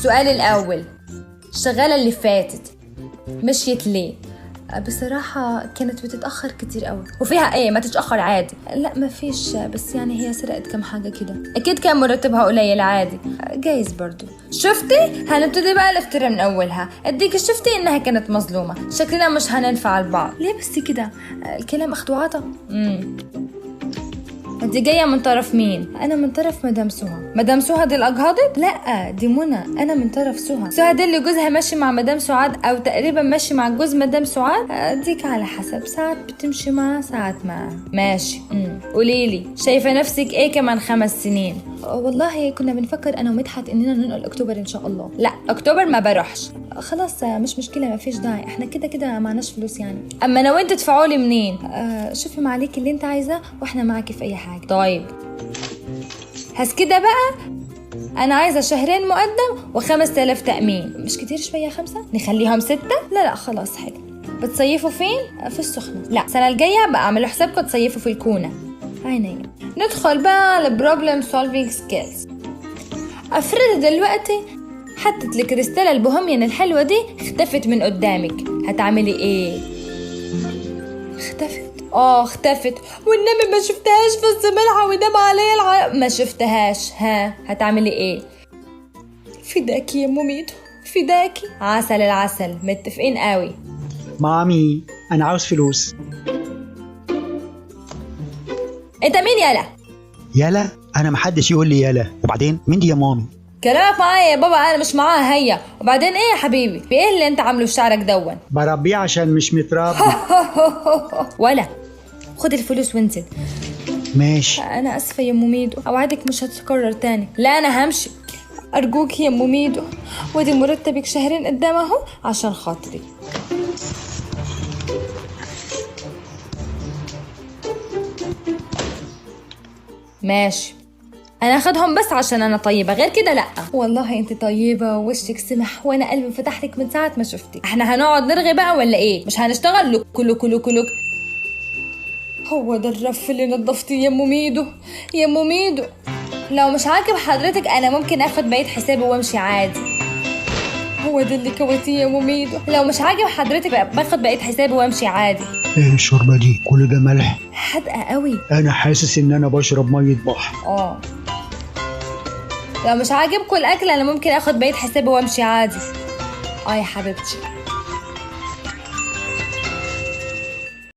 السؤال الاول، الشغاله اللي فاتت مشيت ليه؟ بصراحة كانت بتتأخر كتير قوي. وفيها ايه؟ ما تتأخر عادي. لا ما فيش، بس يعني هي سرقت كام حاجة كده، اكيد كان مرتبها قليل عادي، جايز برضو. شفتي؟ هنبتدي بقى الافتراء من اولها. اديك شفتي انها كانت مظلومة، شكلنا مش هننفع لبعض. ليه بس كده؟ الكلام اخد وعطا. انت جاية من طرف مين؟ انا من طرف مدام سهى. مدام سهى دي اللي اجهضت؟ لا دي منى، انا من طرف سهى. سهى دي اللي جوزها ماشي مع مدام سعاد، او تقريبا ماشي مع جوز مدام سعاد. ديك على حسب، ساعات بتمشي معاه ساعات معاه. ماشي. قولي لي شايفه نفسك ايه كمان 5 سنين؟ والله كنا بنفكر انا ومدحت اننا ننقل اكتوبر ان شاء الله. لا اكتوبر ما بروحش. خلاص مش مشكلة، ما فيش داعي، احنا كده كده معناش فلوس يعني. اما انا وانت تدفعوا لي منين؟ شوفي ما عليك اللي انت عايزاه واحنا معاكي في اي حاجة. طيب هس كده بقى، انا عايزه 2 شهور مقدم و5000 تامين. مش كتير شوية 5؟ نخليهم 6؟ لا لا خلاص حلو. بتصيفوا فين؟ في السخنة. لا السنة الجاية بقى اعملوا حسابكم تصيفوا في الكونه. عينيا. ندخل بقى على problem solving skills. افرض دلوقتي حتة الكريستالة ال bohemian الحلوة دي اختفت من قدامك، هتعملي ايه؟ اختفت؟ اختفت والنبي ما شفتهاش، بس ملحة ودم عليا ما شفتهاش. ها هتعملي ايه؟ فداكي يا مميتو، فداكي. عسل العسل، متفقين قوي. مامي انا عاوز فلوس. انت مين يالا؟ يالا؟ انا محدش يقول لي يالا. وبعدين مين دي يا مامي؟ كلامك معايا يا بابا، انا مش معاها هي. وبعدين ايه يا حبيبي؟ في ايه اللي انت عامله في شعرك دون؟ بربيه عشان مش متربي. ولا خد الفلوس وانزل. ماشي. انا اسفه يا ام ميدو، اوعدك مش هتتكرر تاني. لا انا همشي، ارجوك يا ام ميدو، وادي مرتبك 2 شهور قدام اهو عشان خاطري. ماشي انا اخدهم بس عشان انا طيبة، غير كده لا. والله انت طيبة ووشك سمح، وانا قلبي فتح لك من ساعة ما شفتك. احنا هنقعد نرغي بقى ولا ايه؟ مش هنشتغل؟ لك لك لك لك. هو ده الرف اللي نضفتيه يا ام ميدو؟ يا ام ميدو لو مش عاجب حضرتك انا ممكن اخد بقية حسابي وامشي عادي. هو ده اللي كويتيه يا ام ميدو؟ لو مش عاجب حضرتك باخد بقية حسابي وامشي عادي. ايه الشوربة دي؟ كل ده ملح؟ حادقه قوي. انا حاسس ان انا بشرب مية بحر. لو مش عاجبكم الاكل انا ممكن اخد بقية حسابي وامشي عادي. يا حبيبتي.